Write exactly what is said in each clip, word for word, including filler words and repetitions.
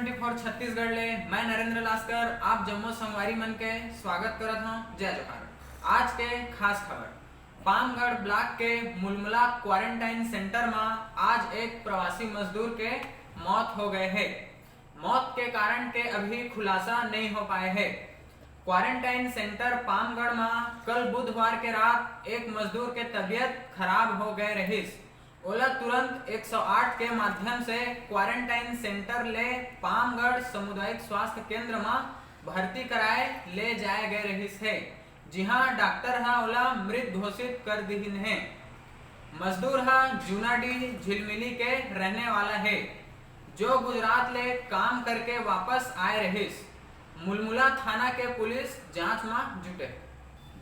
और छत्तीसगढ़ ले मैं नरेंद्र लास्कर आप जम्मो संगवारी मन के स्वागत करत हूँ। जय जोहार। आज के खास खबर, पामगढ़ ब्लॉक के मुलमुला क्वारंटाइन सेंटर में आज एक प्रवासी मजदूर के मौत हो गए है। मौत के कारण के अभी खुलासा नहीं हो पाए है। क्वारंटाइन सेंटर पामगढ़ में कल बुधवार के रात एक मजदूर के तबीयत खराब हो गए रहिस। ओला तुरंत एक सौ आठ के माध्यम से क्वारंटाइन सेंटर ले पामगढ़ सामुदायिक स्वास्थ्य केंद्र में भर्ती कराए ले जाए गए रहिस है, जिहां डॉक्टर ह ओला मृत घोषित कर दिहिन है। मजदूर ह जूनाडीह झिलमिली के रहने वाला है, जो गुजरात ले काम करके वापस आए रहिस। मुलमुला थाना के पुलिस जांच में जुटे।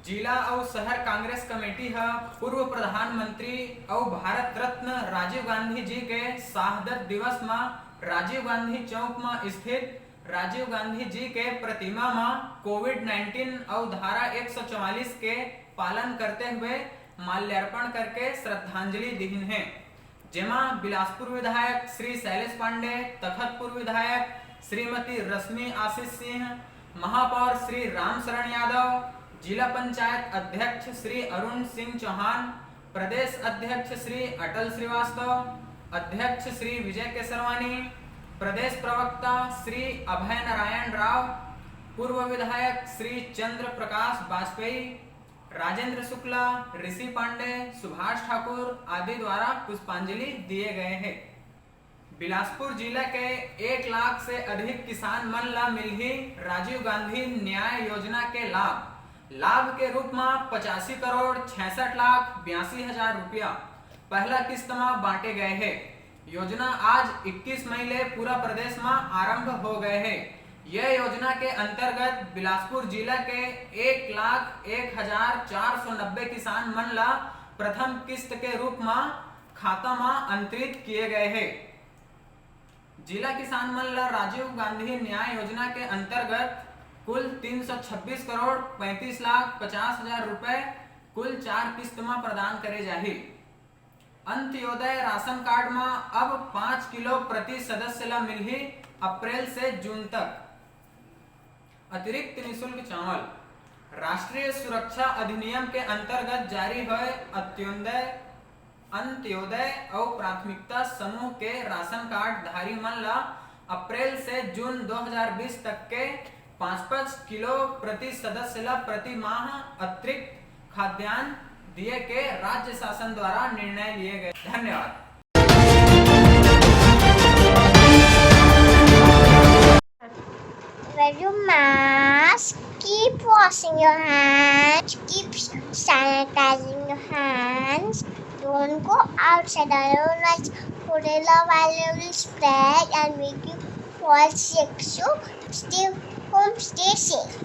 जिला अउ शहर कांग्रेस कमेटी ह पूर्व प्रधानमंत्री अउ भारत रत्न राजीव गांधी जी के शहादत दिवस म राजीव गांधी चौक म स्थित राजीव गांधी जी के प्रतिमा म कोविड उन्नीस अउ धारा एक सौ चवालीस के पालन करते हुए माल्यार्पण करके श्रद्धांजलि दिहिन है, जेमा बिलासपुर विधायक श्री शैलेश पांडे, तखतपुर विधायक श्रीमती रश्मि आशीष सिंह, महापौर श्री रामशरण यादव, जिला पंचायत अध्यक्ष श्री अरुण सिंह चौहान, प्रदेश अध्यक्ष श्री अटल श्रीवास्तव, अध्यक्ष श्री विजय केसरवानी, प्रदेश प्रवक्ता श्री अभय नारायण राव, पूर्व विधायक श्री चंद्र प्रकाश वाजपेयी, राजेंद्र शुक्ला, ऋषि पांडे, सुभाष ठाकुर आदि द्वारा पुष्पांजलि दिए गए हैं। बिलासपुर जिला के एक लाख से अधिक किसान मन ला मिलही राजीव गांधी न्याय योजना के लाभ। लाभ के रूप में पचासी करोड़ छियासठ लाख बयासी हजार रुपया पहला किस्त में बांटे गए हैं। योजना आज इक्कीस मई ले पूरा प्रदेश में आरंभ हो गए है। यह योजना के अंतर्गत बिलासपुर जिला के एक लाख एक हजार चार सौ नब्बे किसान मन ला प्रथम किस्त के रूप में खाता में अंतरित किए गए है। जिला किसान मन ला राजीव गांधी न्याय योजना के अंतर्गत कुल तीन सौ छब्बीस करोड़ पैंतीस लाख पचास हजार रुपए कुल चार किस्त में प्रदान करे जाही। अंत्योदय राशन कार्ड म अब पाँच किलो प्रति सदस्य ला मिलही अप्रैल से जून तक। अतिरिक्त निशुल्क चावल। राष्ट्रीय सुरक्षा अधिनियम के अंतर्गत जारी होए अंत्योदय, अंत्योदय अउ प्राथमिकता समूह के राशन कार्ड धारी मन ला अप्रैल से जून दो हज़ार बीस तक के पाँच पाँच किलो प्रति सदस्य ला प्रति माह अतिरिक्त खाद्यान्न दिए के राज्य शासन द्वारा निर्णय लिए गए। धन्यवाद। Wear your mask, keep washing your hands, keep sanitizing your hands. Don't go outside alone, like Purella viral will spread and make you fall sick. So stay home, stay safe.